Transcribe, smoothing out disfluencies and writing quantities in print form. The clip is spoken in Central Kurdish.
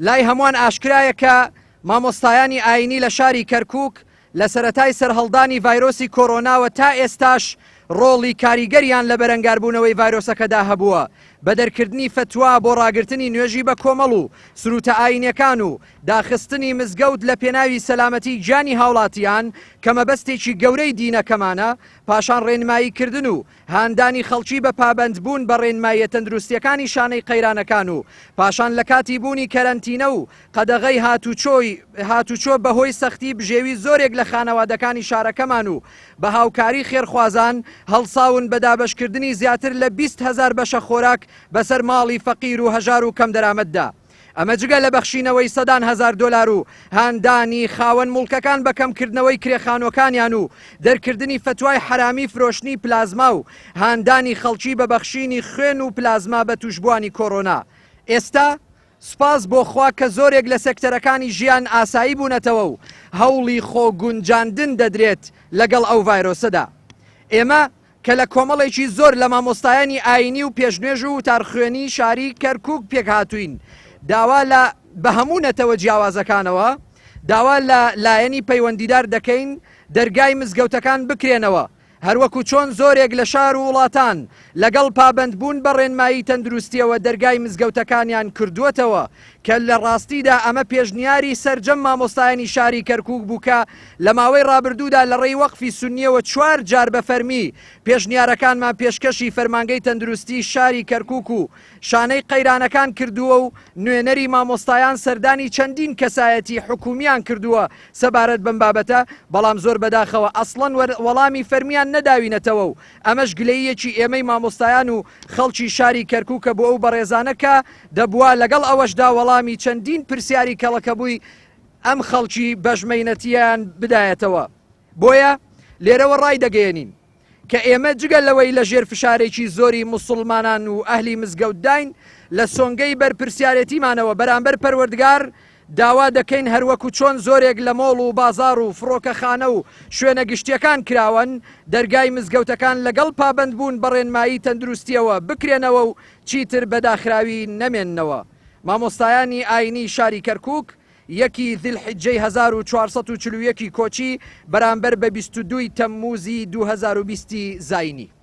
لای هەمووان ئاشکرایە کە مامۆستایانی ئایینی لە شاری کەرکووک لە سەرەتای سەرهەڵدانی ڤایرۆسی کۆرۆناوە تا ئێستاش ڕۆڵی کاریگەریان لە بەرەنگاربوونەوەی ڤایرۆسەکەدا هەبووە بە دەرکردنی فەتوا بۆ ڕاگرتنی نوێژی بە کۆمەڵ و سروتە ئایینیەکان و داخستنی مزگەوت لە پێناوی سەلامەتی گیانی هاوڵاتیان کە مەبەستێکی گەورەی دینەکەمانە پاشان ڕێنمایی کردن و هاندانی خەڵکی بە پابەندبوون بە ڕێنماییە تەندروستییەکانی شانەی قەیرانەکان و پاشان لە کاتی بوونی کەرەنتینە و قەدەغەی هاتوچۆی هاتوچۆ بەهۆی سەختی بژێوی زۆرێک لە خانەوادەکانی شارەکەمان و بە هاوکاری خێرخوازان هەڵساون بە دابەشکردنی زیاتر لە 20 هەزار بەشە خۆراک بەسەر ماڵی فەقیر و هەژار و کەمدەرامەتدا. ئەمە جگە لە بەخشینەوەی سەدان هەزار دۆلار و هاندانی خاوەن موڵکەکان بە کەمکردنەوەی کرێخانوەکانیان و دەرکردنی فەتوای حەرامی فرۆشتنی پلازما و هاندانی خەڵکی بە بەخشینی خوێن و پلازما بە توشبوانی کۆرۆنا. ئێستا سوپاس بۆ خوا کە زۆرێک لە سێکتەرەکانی ژیان ئاسایی بوونەتەوە و هەوڵی خۆ گونجاندن دەدرێت لەگەڵ ئەو ڤایرۆسەدا. ئێمە کە لە کۆمەڵێکی زۆر لە مامۆستایانی ئایینی و پێشنوێژ و وتارخوێنی شاری کەرکووک پێکهاتووین، داوا لە بە هەموو نەتەوە جیاوازەکانەوە داوا لە لایەنی پەیوەندیدار دەکەین دەرگای مزگەوتەکان بکرێنەوە، هەروەکو چۆن زۆرێک لە شار و وڵاتان لەگەڵ پابەندبوون بە ڕێنمایی تەندروستییەوە دەرگای مزگەوتەکانیان کردووەتەوە کە لە ڕاستیدا ئەمە پێشنیاری سەرجەم مامۆستایانی شاری کەرکوک بوو کە لە ماوەی ڕابردوودا لە ڕێی وەقفی سوننیەوە چوار جار بە فەرمی پێشنیارەکانمان پێشکەشی فەرمانگەی تەندروستی شاری کەرکوک و شانەی قەیرانەکان کردووە و نوێنەری مامۆستایان سەردانی چەندین کەسایەتی حکومیان کردووە سەبارەت بەم بابەتە، بەڵام زۆر بەداخەوە ئەسڵەن وەڵامی فەرمیان نەداوینەتەوە و ئەمەش گلەییەکی ئێمەی مامۆستایان و خەڵکی شاری کەرکوکە بۆ ئەو بەڕێزانە کە دەبوا لەگەڵ ئەوەشدا وەڵامی چەندین پرسیاری کەڵەکەبووی ئەم خەڵکی بەشمەینەتییەیان بدایەتەوە. بۆیە لێرەوە ڕایدەگەیەنین کە ئێمە جگە لەوەی لە ژێر فشارێکی زۆری موسوڵمانان و ئەهلی مزگەوتداین، لە سۆنگەی بەرپرسیارێتیمانەوە بەرامبەر پەروەردگار داوا دەکەین هەروەکو چۆن زۆرێک لە مۆڵ و بازاڕ و فڕۆکەخانە و شوێنە گشتیەکان کراوەن، دەرگای مزگەوتەکان لەگەڵ پابەندبوون بە ڕێنمایی تەندروستیەوە بکرێنەوە و چیتر بە داخراوی نەمێننەوە. مامۆستایانی ئاینی شاری کەرکوک یەکی ذی الحجەی 1441 ی کۆچی بەرامبەر بە 22 ی تەمموزی 2020 ی زاینی.